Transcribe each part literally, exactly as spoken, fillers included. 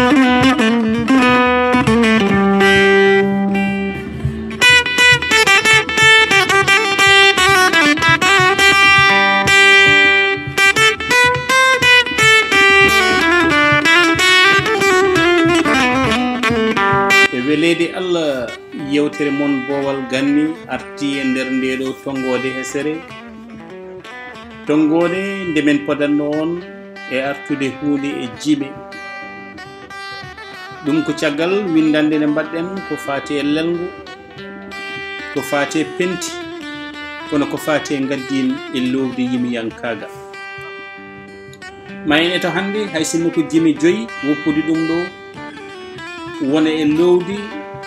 E weleede Allah, yewtere mon Boowal Ganni artii e nder ndee ɗoo tonngoode hesere. Tonngoode nde men podanno on e artude huunde e jime. Ɗum ko caggal winndannde nde mbaɗɗen ko faati e lelngu, ko faati e penti, kono ko faati e ngaddiin e loowdi yimiyankaagal. Ma en eto hannde, hay sinno ko jime joyi woppude ɗum ɗoo, wona e loowdi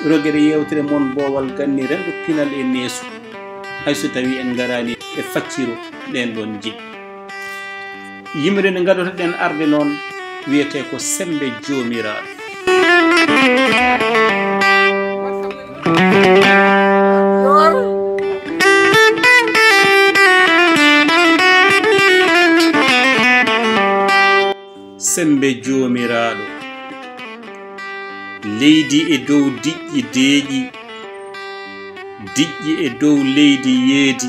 rogere yewtere mon Boowal Ganni renndo pinal e neesu, hay so tawii en ngaraani e facciro ɗeen ɗoon jime. Yimre nde ngaɗotoɗen arde noon wiyetee ko Semmbe Joomiraaɗo. Semmbe Joomiraaɗo. Leydi e dow diƴƴi deeƴi, diƴƴi e dow leydi yeedi,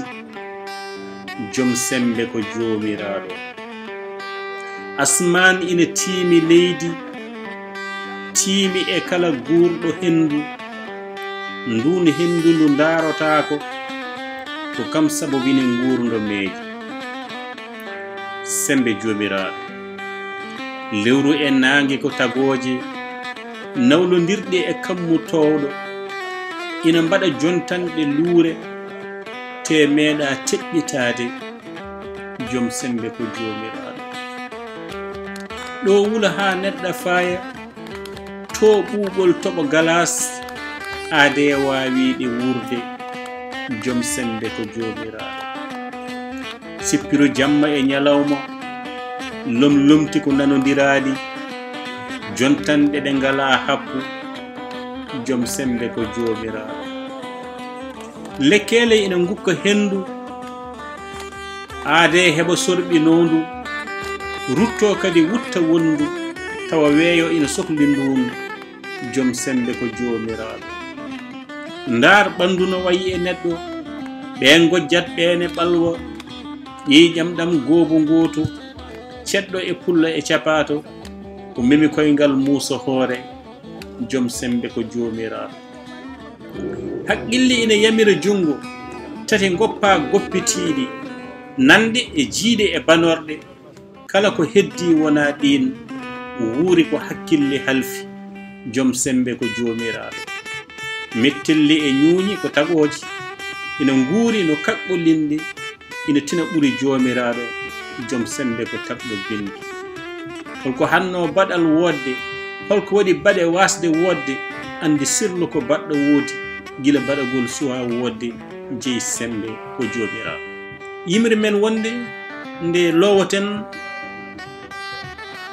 Jom Semmbe ko Joomiraaɗo. Asmaan ina tiimi leydi, tiimi e kala guurɗo henndu. Nduun henndu ndu ndaarotaako, ko kam sabobini nguurndo meejo. Semmbe Joomiraaɗo. Lewru e naange ko tagooje, nawlondirɗe e kammu toowɗo, ina mbaɗa jontanɗe luure, tee meeɗaa teɓɓitaade. Jom Semmbe ko Joomiraaɗo. Ɗo wula haa neɗɗa faaya, to ɓuuɓol toɓo galaas, aadee waawiiɗe wuurde. Jom Semmbe ko Joomiraaɗo. Sippiro jamma e ñalawma, lomlomti ko nanondiraaɗi, jontanɗe ɗe ngalaa happu. Jom Semmbe ko Joomiraaɗo. Lekkeele ina ngukka henndu, aadee heɓa sorɓinoondu, ruttoo kadi wutta wonndu, tawa weeyo ina sokli nduun. Jom Semmbe ko Joomiraaɗo. Ndaar ɓanndu no wayi e neɗɗo, ɓee ngojjat ɓee ne ɓalwa, ƴiiƴam ɗam goobu ngootu, ceɗɗo e pulla e capaato, ko memi koyngal muuso hoore. Jom Semmbe ko Joomiraaɗo. Haqqille ina yamira junngo tati ngoppaa goppitiiɗi, nanɗe e jiiɗe e banorɗe, kala ko heddii wonaa ɗiin, wuuri ko hakkille halfi. Jom Semmbe ko Joomiraaɗo. Mettelli e ñuuñi ko tagooje, ina nguuri no kaɓɓolinɗi, ina tina ɓuri Joomiraaɗo. Jom Semmbe ko tagɗo binndi. Holko hannoo baɗal woodde? Holko waɗi baɗe waasde woodde? Anndi sirlu ko baɗɗo woodi, gila baɗagol suwaa woodde. Jey Semmbe ko Joomiraaɗo. Yimre men wonde nde loowoten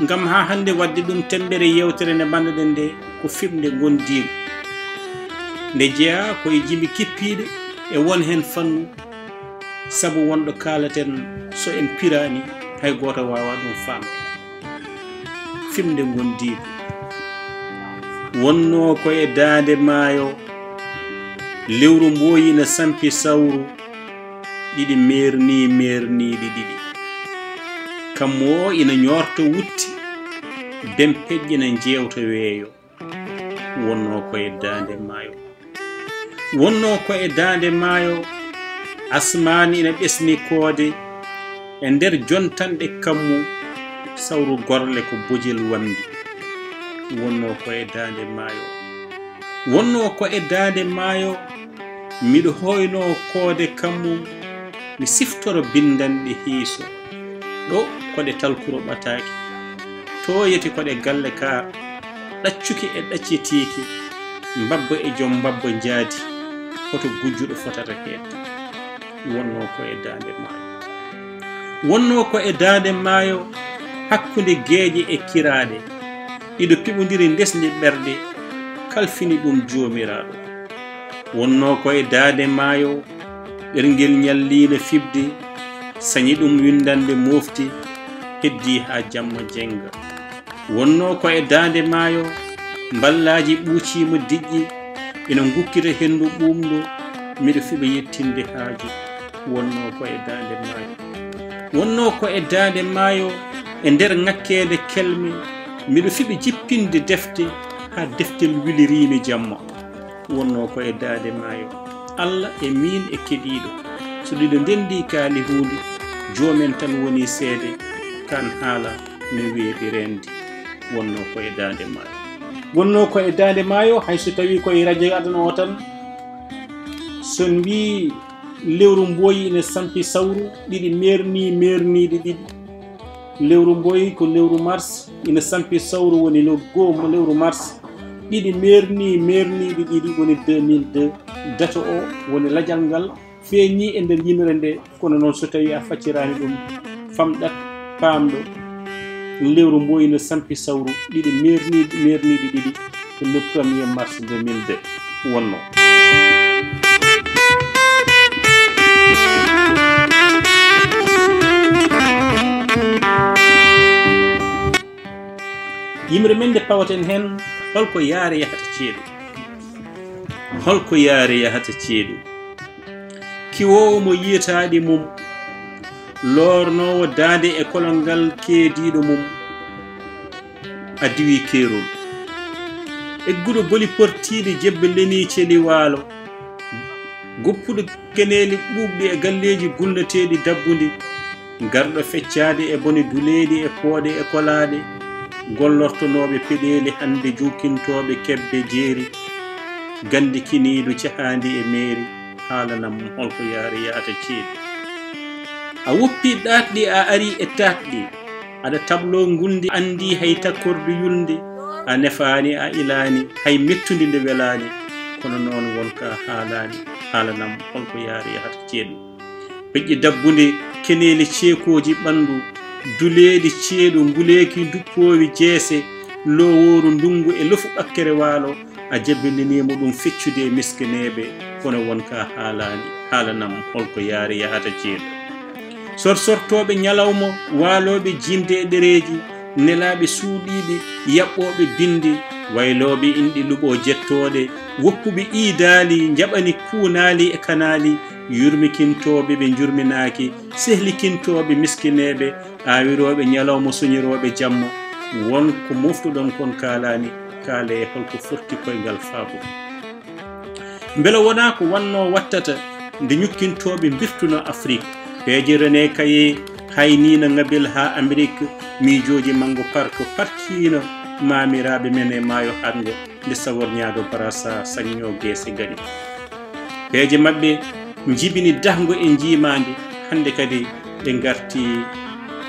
ngam haa hannde waɗde ɗum temmbere yewtere nde mbannoɗen nde ko fiɓnde ngondiigu. Nde jeyaa ko e jimi kippiiɗe e won heen fannu, sabu won ɗo kaalaten so en piraani hay gooto waawaa ɗum faamde. Fiɓnde ngondiigu. Wonnoo ko e daande maayo, lewru mbooyi ina sampi sawru, ɗiɗi meernii meerniiɗi ɗiɗi. Kammu o ina ñoorta wutti, bempeƴƴe ina njeewta weeyo. Wonnoo ko e daande maayo. Wonnoo ko e daande maayo, asmaan ina ɓesni koode, e nder jontanɗe kammu, sawru gorle ko bojel wamndi. Wonnoo ko e daande maayo. Wonnoo ko e daande maayo, miɗo hooynoo koode kammu, mi siftoro binndanɗe hiiso. Ɗo koɗe talkuro ɓataaki, tooyete koɗe galle ka ɗaccuki e ɗaccitiiki, mbabba e jom mbabba njaadi, hoto gujjuɗo fotata heen. Wonnoo ko e daande maayo. Wonnoo ko e daande maayo, hakkunde geeƴe e kiraaɗe, iɗo piɓondiri ndesndi ɓerɗe, kalfini ɗum Joomiraaɗo. Wonnoo ko e daande maayo, ɓerngel ñalliina fiɓde, sañi ɗum winndande mofti, heddii haa jamma jennga. Wonnoo ko e daande maayo, mballaaji ɓuuciima diƴƴi, ina ngukkita henndu ɓuuɓndu, miɗo fiɓa yettinde haaju. Wonnoo ko e daande maayo. Wonnoo ko e daande maayo, e nder ŋakkeende kelme, miɗo fiɓa jippinde defte, haa deftel wiliriimi jamma. Wonnoo ko e daande maayo. Alla e miin e keɗiiɗo. So ɗiɗo ndenndii kaali huunde, joomen tan woni seede, kaan haala no weeɓi reendi. Wonnoo ko e daande maayo. Wonnoo ko e daande maayo, hay so tawii ko e rajo aduna o tan. So en mbii lewru mbooyi ina sampi sawru, ɗiɗi meernii, meerniiɗi ɗiɗi. Lewru mbooyi ko lewru mars, ina sampi sawru woni le goo mo lewru mars, ɗiɗi meernii, meerniiɗi ɗiɗi woni deux mille deux. Dato o woni lajal ngal feeñii e nder yimre nde, kono noon so tawii a facciraani ɗum, famɗat paamɗo. Lewru mbooyi no sampi sawru, ɗiɗi meernii-, meerniiɗi ɗiɗi, ko le premier mars deux mille deux wonnoo. Yimre men nde pawaten heen, holko yaare yahata ceeɗu? Holko yaare yahata ceeɗu? Kiwoowo mo yiyetaaɗi mum, loornoowo daande e kolongal keediiɗo mum, a diwii keerol. Egguɗo boli portiiɗi jebbe lenii celi waalo, goppuɗo keneeli ɓuuɓɗi e galleeji gulnateeɗi dabbundi, garɗo feccaade e bone duleeɗi e pooɗe e kolaaɗe, gollortonooɓe peɗeeli hannde juukintooɓe kebbe jeeri, ganndikiniiɗo cahaandi e meeri, haalanam holko yaare yahata ceeɗu. A woppi ɗaatɗi, a ari e taatɗi, aɗa tabloo ngulndi anndi hay takkordu yulnde, a nefaani, a ilaani, hay mettundi nde welaani, kono noon wonka haalaani, haalanam holko yaare yahata ceeɗu. Peƴƴe dabbunde, keneeli ceekooji ɓanndu, duleeɗi ceeɗu, nguleeki duppoowi jeese, lowooru ndunngu e lofu ɓakkere waalo, a jabinaniimo ɗum feccude e miskineeɓe, kono wonka haalaani, haalanam holko yaare yahata ceeɗu. Sorsortooɓe ñalawma, waalooɓe jiimde e ɗereeji, nelaaɓe suuɗiiɓe, yaɓɓooɓe binndi, waylooɓe inɗi luɓo jettooɗe, woppuɓe iidaali, njaɓani kuunaali e kanaali, yurmikintooɓe ɓe njurminaaki, sehlikintooɓe miskineeɓe, aawirooɓe ñalawma, soñirooɓe jamma, won ko moftuɗon kon kaalaani, kaalee holko forti koyngal faabo. Mbela wonaa ko wannoo wattata nde ñukkintooɓe mbirtunoo Afrik? Peeje René Caillé hayniino Ŋabel haa Amerik, miijooji manngo park parkiino maamiraaɓe men e maayo haɗngo nde saworñaado Barasa saññoo geese gani. Peeje maɓɓe njibini dahngo e njiimaandi, hannde kadi ɓe ngarti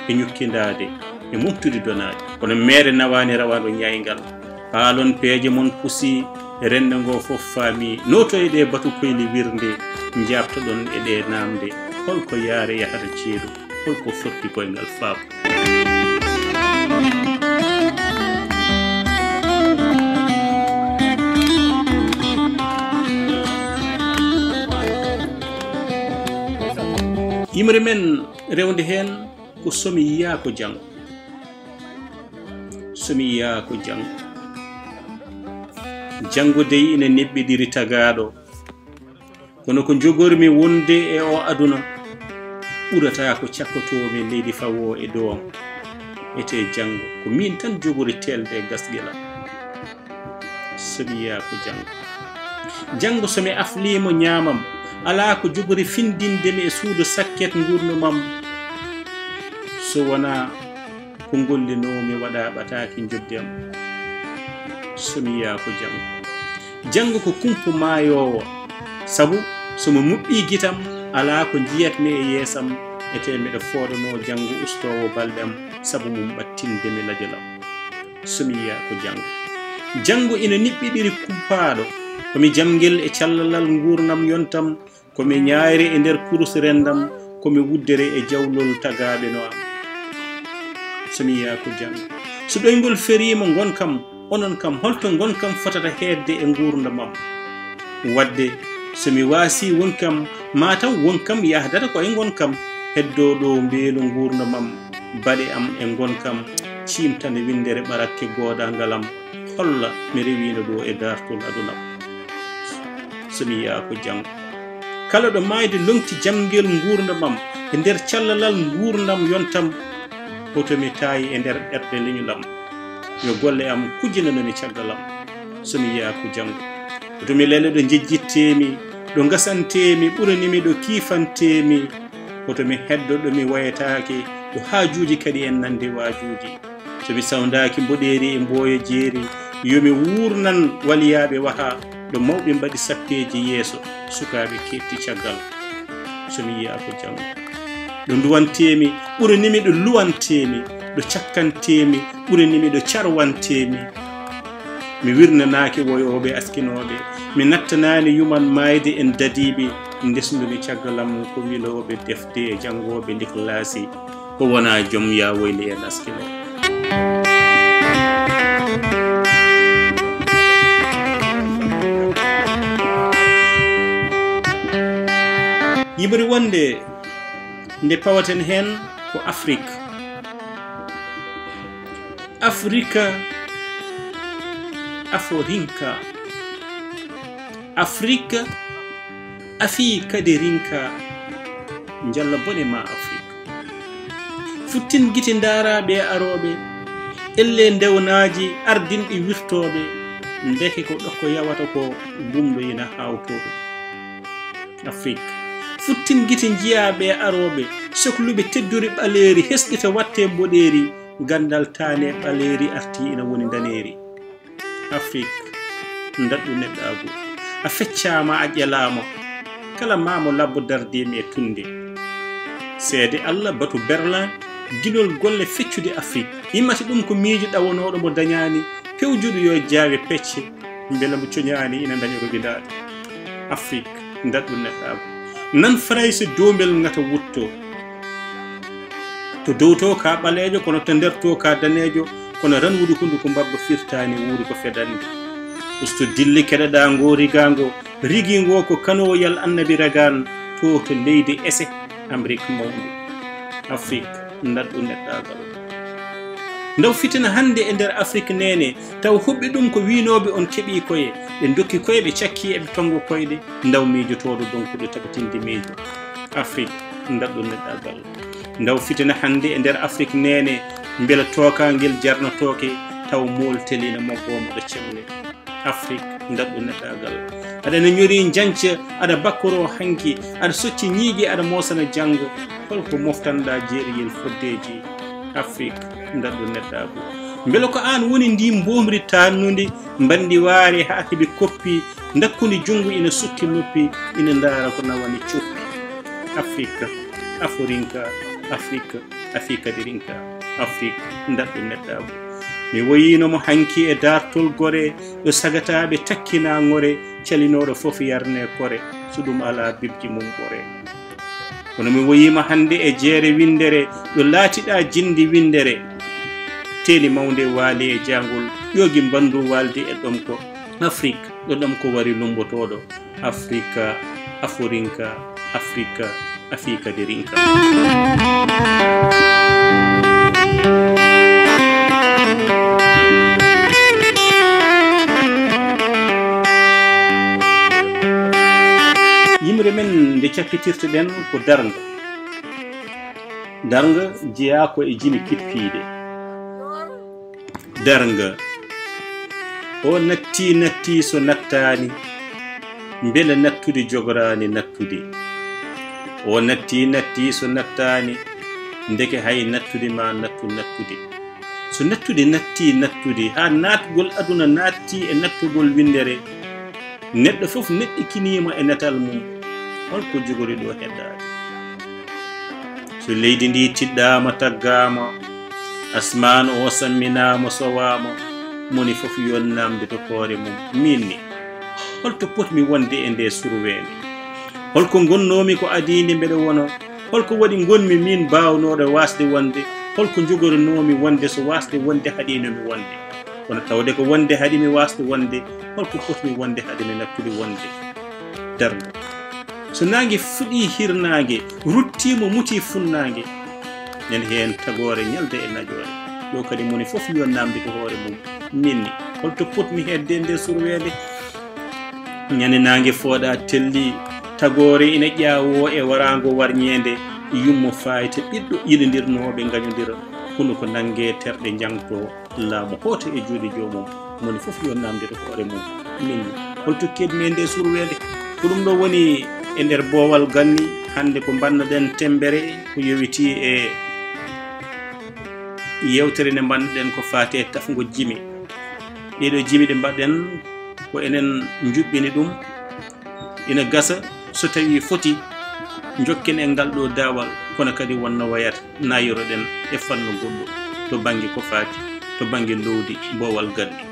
e ñukkindaade e mumtude donaade. Kono meere nawaani rawaandu ñaayngal. Paalon peeje mon pusi, renndo ngo fof faami. Nooto e ɗee batu koyli wirnde, njaabtoɗon e ɗee naamnde. Holko yaare yahata ceeɗu? Holko forti koyngal faabo? Yimre men rewnde heen ko so mi yiyaa ko janngo. So mi yiyaa ko janngo. Janngo dey ina neɓɓiɗiri tagaaɗo. Kono ko njogormi wonde e o aduna ɓurata ko cakkotoomi leydi fawo e dow am. Etee janngo ko miin tan jogori teelde e gasgel am. So mi yiyaa ko janngo. Janngo so mi afliima ñaamam, alaa ko jogori findinde mi e suudu sakket nguurndam am. So wonaa ko ngollinoomi waɗa ɓataaki njoɓdi am. So mi yiyaa ko janngo. Janngo ko kumpa maayoowo, sabu so mi muɓɓii gitam, alaa ko njiyatmi e yeesam, etee miɗo fooɗanoo janngo ustoowo balɗe am, sabu mum ɓattinde mi lajal am. So mi yiyaa ko janngo. Janngo ina niɓɓiɗiri kumpaaɗo, ko mi jamngel e callalal nguurndam yontam, ko mi ñaayre e nder kurus renndam, ko mi wuddere e jawlol tagaaɓe no am. So mi yiyaa ko janngo. So ɗoyngol feriima ngonkam, onon kam, holto ngonkam fotata heedde e nguurndam am? Waɗde, so mi waasii wonkam, maa taw wonkam yahdata ko e ngonkam, heddoo ɗo mbeelu nguurndam am, baɗe am e ngonkam, ciimtane winndere ɓarakke goodaangal am, holla mi rewiino ɗo e daartol aduna am. So mi yiyaa ko janngo. Kala ɗo maayde loŋti jamngel nguurndam am, e nder callalal nguurndam yontam, hoto mi taayi e nder ɓerɗe leñol am. Yo golle am kujinano mi caggal am, so mi yiyaa ko janngo. Hoto mi lelo ɗo njejjittee-mi, ɗo ngasantee-mi, ɓurani-mi ɗo kiifantee-mi. Hoto mi heddo ɗo mi wayataake, ɗo haajuuji kadi en nande waajuuji. So mi sawndaaki mboɗeeri e mbooya jeeri, yo mi wuurnan waliyaaɓe waha, ɗo mawɓe mbaɗi sappeeji yeeso, sukaaɓe keɓti caggal. So mi yiyaa ko janngo. Ɗo nduwantee-mi, ɓurani-mi ɗo luwantee-mi, ɗo cakkantee-mi, ɓurani-mi ɗo carwantee-mi. Mi wirnanaaki woyooɓe askinooɓe, mi nattanaani yuman maayde en dadiiɓe, ndesndu-mi caggal am ko wilooɓe defte e janngooɓe liklaasi, ko wonaa jom yaa woyli en askino. Yimre wonde nde pawaten heen ko Afrik. Afrika, Aforinka, Afrika, Afi kadi rinka, njalla bone ma Afrika. Futtin gite ndaaraaɓe e arooɓe, elle ndewnaaji ardinɗi wirtooɓe, ndeke ko ɗokko yawata ko gumɗo ina haawtoo ɗum. Afrik. Futtin gite njiyaaɓe e arooɓe, sokluɓe tedduri ɓaleeri, hesɗita watte mboɗeeri, ganndal taane ɓaleeri arti ina woni ndaneeri. Afrik, ndaɗɗu neɗɗaagu. A feccaama, a ƴelaama. Kala maamo labbo dardiimi e tunnde. Seede Allah, batu Berlin, ginol golle feccude Afrik. Yimmata ɗum ko miijo ɗawanooɗo mo dañaani, pewjuɗo yo jaawe pecce, mbela mo coñaani ina daña robindaade. Afrik, ndaɗɗu neɗɗaagu. Nan Farayse doombel ŋata wutto. To dow to ka ɓaleejo, kono to nder to ka daneejo, kono ran wudi hunduko mbabba firtaani wuuri ko fedannde. Ustu dilli keɗoɗaa ngo rigaango, rigi ngo ko kanoyal annabi ragaan, to to leydi ese, Amrik mawndu. Afrik, ndaɗɗu neɗɗaagal. Ndaw fitina hannde e nder Afrik neene, taw huɓɓi ɗum ko wiinooɓe on keɓii koye, ɓe ndokki koye, ɓe cakki eɓe tonngo koyɗe, ndaw miijotooɗo donkuɗo tabitinde miijo. Afrik, ndaɗɗu neɗɗaagal. Ndaw fitina hannde e nder Afrik neene, mbela tookaangel jarnotooke, taw mool teli ina moggooma ɗo cemle. Afrik, ndaɗɗu neɗɗaagal. Aɗa na ñori njanca, aɗa bakkoroo hanki, aɗa socci ñiiƴe, aɗa moosana janngo. Holko moftanɗaa jeeriyel foddeeji? Afrik, ndaɗɗu neɗɗaagu. Mbela ko aan woni ndi mboomri taannundi, mbanndi waare haa heɓi koppi, ndakkundi junngo ina sukki noppi, ina ndaara ko nawani coppi. Afrik, Aforinka, Afrik. Afi kadi rinka, Afrik, ndaɗɗu neɗɗaagu. Mi woyiino mo hanki e daartol gore, ɗo sagataaɓe takkinaa ŋore, calinooɗo fof yarne kore, so ɗum alaa bibji mum ɓore. Kono mi woyiima hannde e jeere winndere, ɗo laatiɗaa jinndi winndere. Teeli mawnde waali e jaangol, ƴoogi mbanndu waaldi e ɗomko. Afrik, ɗo ɗomko wari lummbotooɗo. Afrika, Aforinka, Afrika, Afi kadi rinka. Yimre men nde cappitirteɗen ko darnga. Darnga jeyaa ko e jimi kippiiɗe. Darnga. O natti, natti so nattaani, mbele nattude jogoraani nattude. O natti, natti so nattaani, ndeke hay nattude ma nattu nattude. So nattude natti nattude, haa naatgol aduna naatti e nattugol winndere, neɗɗo fof neɗɗikiniima e natal mum, holko jogori ɗo heddaade? So leydi ndi tiɗɗaama, taggaama, asmaan o samminaama, sowaama, moni fof yo namde to koore mum, miin ni, holto potmi wonde e nde surweende? Holko ngonnoomi ko adii nde mbeɗa wona? Holko waɗi ngonmi miin baawnooɗo waasde wonde? Holko njogorinoomi wonde so waasde wonde haɗiino mi wonde? Kono tawde ko wonde haɗi mi waasde wonde, holko potmi wonde haɗi mi nattude wonde? Darnga. So naange fuɗii hirnaange, ruttiima mutii funnaange, nani heen tagoore ñalde e najoore. Ɗo kadi moni fof yo namde to hoore mum, min ni, holto potmi hedde nde surweede? Ñande naange fooɗa telli, tagoore ina ƴaawoo e waraango warñeende, yummo faayta ɓiɗɗo yiɗondirnooɓe ngañondira, kunu ko nannge terɗe njangto, laamu hooto e juuɗe joomum, moni fof yo namde to hoore mum, min ni, holto keedmi e nde surweede? Ko ɗum ɗo woni e nder boowal ganni, hannde ko mbannoɗen temmbere ko yowitii e yewtere nde mbannoɗen ko faati e tafngo jimi. Ɗee ɗoo jimi ɗe mbaɗɗen ko enen njuɓɓini ɗum. Ina gasa so tawii foti, njokken e ngal ɗoo daawal, kono kadi wonno wayata, naayoroɗen e fannu goɗɗo to bannge ko faati to bannge loowdi boowal ganni.